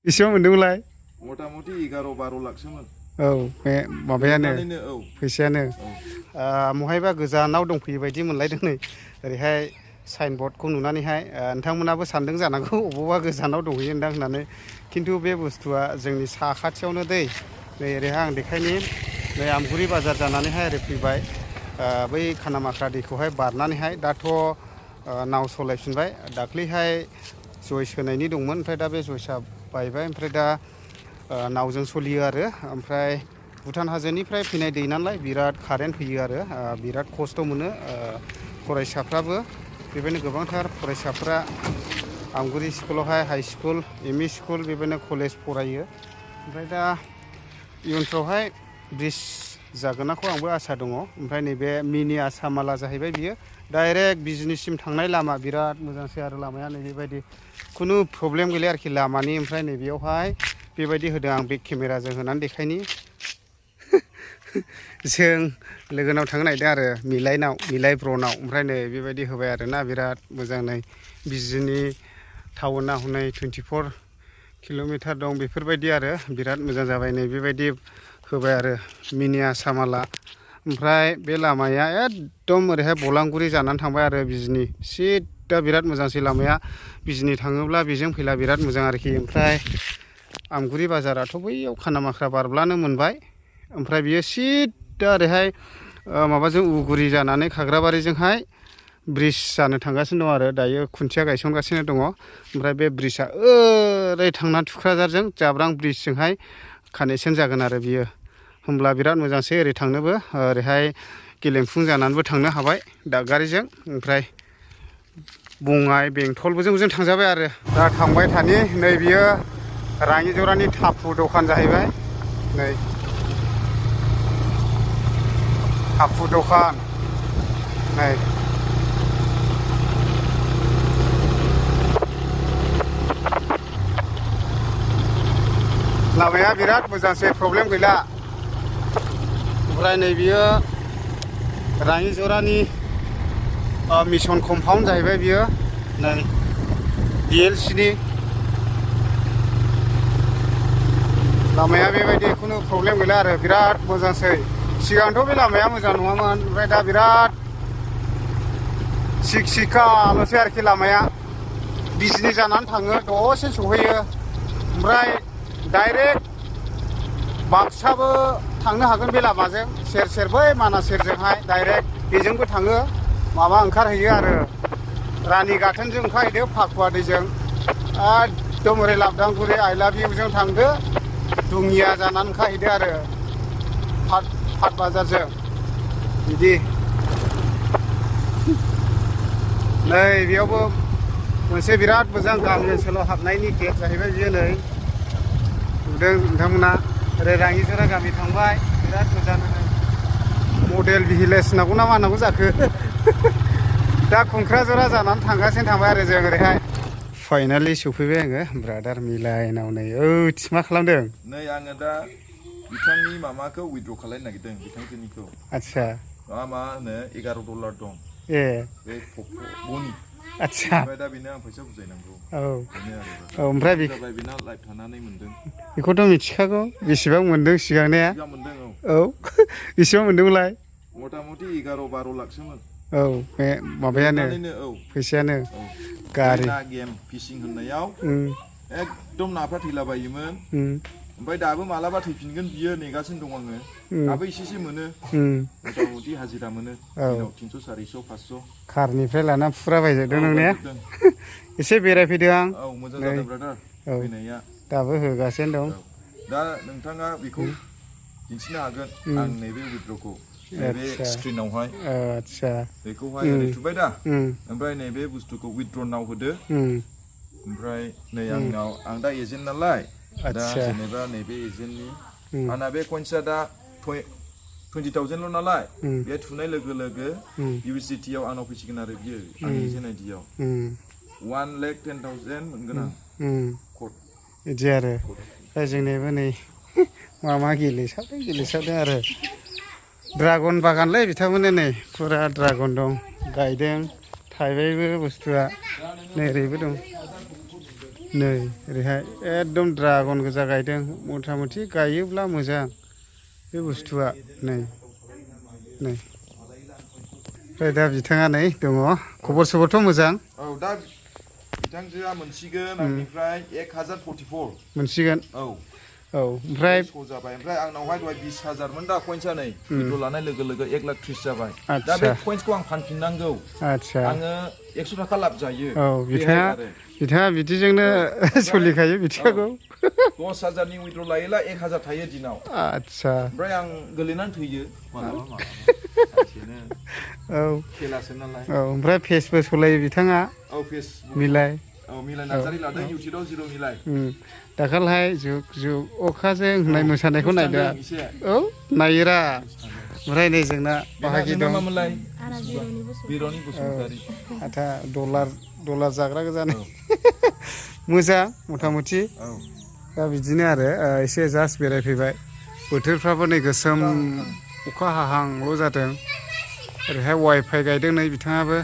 बेसेबां मोनदोंमोनलाय मथा मथि 11-12 लाखसोमोन औ बे माबायानो औ फैसायानो महायबा गोजानाव दंफैयो बायदि मोनलायदों नै ओरैहाय साइन बर्डखौ नुनानैहाय नोंथांमोनाबो सानदों जानांगौ अबावबा गोजानाव दंहैयोदां होननानै खिन्थु बे बुस्थुआ जोंनि साखाथियावनो दै नै ओरैहाय आं देखायनि नै आमगुरि बाजार जानानैहाय ओरै फैबाय बै खानामाख्रा दैखौहाय बारनानैहाय दाथ' नाव सलायफिनबाय दाख्लैहाय जय सोनायनि दंमोन ओमफ्राय दा बे जयसा बायबाय ओमफ्राय दा नावजों सलियो आरो ओमफ्राय भुटान हाजोनिफ्राय फैनाय दै नालाय बिराद कारेन्ट फैयो आरो बिराद खस्थ' मोनो फरायसाफ्राबो बेबायदिनो गोबांथार फरायसाफ्रा आमगुरि स्कुलावहाय high school M E school बेबायदिनो कलेज फरायो ओमफ्राय दा इयुनफ्रावहाय ब्रिज जागोनखौ आंबो आसा दङ ओमफ्राय नैबे मिनि आसामाला जाहैबाय बियो डाइरेक्ट बिजनिसिम थांनाय लामा बिराद मोजांसै आरो लामाया नै बेबायदि खुनु प्रब्लेम गैला आरोखि लामानि ओमफ्राय नैबेयावहाय बेबायदि होदों आं बेक केमेराजों होनानै देखायनि जों लोगोनाव थांनो नागिरदों आरो मिलाइ ब्रनाव ओमफ्राय नै बेबायदि होबाय आरोना बिराद मोजां नै बिजनि टाउना हनै 24 किल'मिटार दं बेफोरबायदि आरो बिराद मोजां जाबाय नै बेबायदि होबाय आरो मिनि आसामाला ओमफ्राय बे लामाया एकदम ओरैहाय बलांगुरि जानानै थांबाय आरो बिजनि सिदा बिराद मोजांसै लामाया बिजनि थाङोब्ला बेजों फैला बिराद मोजां आरोखि ओमफ्राय आमगुरि बाजाराथ' बैयाव खानामाख्रा बारब्लानो मोनबाय ओमफ्राय बियो सिदा ओरैहाय माबाजों उगुरि जानानै खाग्राबारिजोंहाय ब्रिज जानो थांगासिनो दं आरो दायो खुन्थिया गायसनगासिनो दङ ओमफ्राय बे ब्रिजआ ओरै थांना थुक्राझारजों जाब्रां ब्रिजजोंहाय कानेक्सन जागोन आरो बियो होमब्ला बिराद मोजांसै ओरै थांनोबो ओरैहाय गेलेमफुं जानानैबो थांनो हाबाय दादगारिजों ओमफ्राय बङाइ बेंटलबो जों थांजाबाय आरो दा थांबाय थानि नै बियो राङि जरानि थाफु दखान जाहैबाय नै थाफु दखान नै लामाया बिराद मोजांसै प्रब्लेम गैला ओमफ्राय नै बियो राङि जरानि मिसन कम्पाउन्ड जाहैबाय बियो नै DLCनि लामाया बेबायदि खुनु प्रब्लेम गैला आरो बिराद मोजांसै सिगांथ' बे लामाया मोजां नङामोन ओमफ्राय दा बिराद सिखाल'सै आरोखि लामाया बिजनि जानानै थाङो दसे सहैयो ओमफ्राय डाइरेक्ट बाक्साबो थांनो हागोन बे लामाजों सेर बै मानास सेरजोंहाय डाइरेक्ट बेजोंबो थाङो माबा ओंखारहैयो आरो रानि गाथोनजों ओंखारहैदो फाखुवा दैजों एकदम ओरै लाबदांगुरि आइ लाभ इउजों थांदो दुङिया जानानै ओंखारहैदो आरो फाट बाजारजों बिदि नै बेयावबो मोनसे बिराद मोजां गामि ओनसोलाव हाबनायनि गेट जाहैबाय बियो नै नुदों नोंथांमोना ओरै राङिजरा गामि थांबाय बिराद मोजां मडेल भिलेज होनांगौ ना मा होनांगौ जाखो दा खुंख्राजरा जानानै थांगासिनो थांबाय आरो जों ओरैहाय फाइनालि सफैबाय आङो ब्रादार मिलायनाव नै मा खालामदों नै आङो दा बिथांनि मामाखौ उइथड्र खालायनो नागिरदों बिथांजोनिखौ आदसा मा होनो $11 दं ए बे बनि आदसा ओमफ्राय दा बेनो आं फैसा बुजायनांगौ औ बेनो आरो ओमफ्राय बेना लाइभ थानानै मोनदों बेखौथ' मिथिखागौ बेसेबां मोनदों सिगांनिया मोनदों औ बेसेबां मोनदोंमोनलाय मथा मथि 11-12 लाखसोमोन औ बे माबायानो फैसायानो गारि ना गेम फिशिं होननायाव एकदम नाफ्रा थैलाबायोमोन ओमफ्राय दाबो मालाबा थैफिनगोन बियो नेगासिनो दं आङो दाबो एसेसो मोनो मथा मथि हाजिरा मोनो दिनाव 300-400-500 कारनिफ्राय लाना फुरा बायजोबदों नोंने एसे बेरायफैदों आं औ मोजां जादों ब्रादार फैनाया दाबो होगासिनो दं दा नोंथाङा बेखौ दिन्थिनो हागोन आं नैबे उइथड्रखौ नैबे स्क्रिनावहाय आदसा बेखौहाय ओरै थुबाय दा ओमफ्राय नैबे बुस्थुखौ उइथड्र नाव होदो ओमफ्राय नै आंनाव आं दा एजेन्ट नालाय दा जेनेबा नैबे एजेन्टनि आंना बे कइन्सआ दा 20,000ल' नालाय बे थुनाय लोगो लोगो USDT आव आंनाव फैसिगोन आरो बियो आंनि एजेन्ट आइडियाव 1,10,000 मोनगोन आं बिदि आरो जोंनिबो नै मा गेलेसाबदों आरो ड्रागन बागानलै बिथांमोननो नै फुरा ड्रागन दं गायदों थाइबायबो बुस्थुआ नै ओरैबो दं नै ओरैहाय एकदम ड्रागन गोजा गायदों मथा मथि गायोब्ला मोजां बे बुस्थुआ नै ओमफ्राय दा बिथाङा नै दङ खबर सबरथ' मोजां औ दा बिथांजोआ मोनसिगोन आंनिफ्राय 1044 मोनसिगोन औ ओमफ्राय जाबाय ओमफ्राय आंनावहाय दहाय 20,000मोन दा कइन्सआ नै भिडिअ लानाय लोगो लोगो 1,30,000 जाबाय दा बे कइन्सखौ आं फानफिननांगौ आङो 100 थाखा लाब जायो औ बिथाङा बिदिजोंनो सोलिखायो बिथिंखौ 10,000नि उइड्र लायोला 1,000 थायो दिनाव ओमफ्राय आं गोलैनानै थैयो मालाबा खेलासो नालाय ओमफ्राय फेसबो सलायो बिथाङा मिलाय नार्जारि लादों इउटिउबआव जिर' मिलाय दाखालिहाय जुग जुग अखाजों होननाय मोसानायखौ नायदों औ नायोरा ओमफ्राय नै जोंना बाहागि दं बिर'नि बसुमतारि आथा डलार जाग्रा गोजानो मोजां मथा मथि दा बिदिनो आरो एसे जास्ट बेरायफैबाय बोथोरफ्राबो नै गोसोम अखा हाहांल' जादों ओरैहाय वाइफाइ गायदों नै बिथाङाबो